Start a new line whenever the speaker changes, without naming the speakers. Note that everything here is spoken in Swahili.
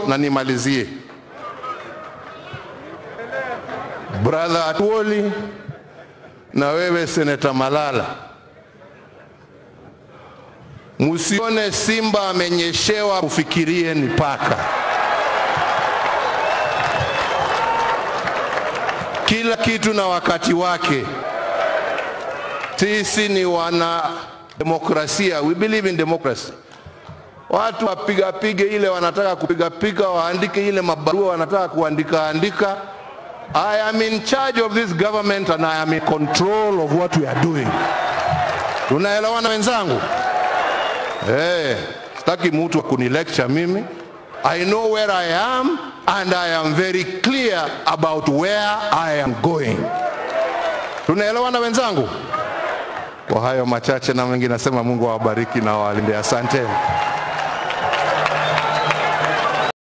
na nimalizie. Brother Atwoli na wewe Seneta Malala, musione simba amenyeshewa ufikirie ni paka. Kila kitu na wakati wake. Sisi ni wana demokrasia, we believe in democracy. Watu wapiga pige ile wanataka kupiga piga, waandike ile mabarua wanataka kuandika andika. I am in charge of this government and I am in control of what we are doing. Tunaelewana wenzangu? Sitaki mtu akunilecture mimi. I know where I am and I am very clear about where I am going. Tunaelewana wenzangu? Kwa hayo machache na mengi nasema Mungu awabariki na awalinde. Asante.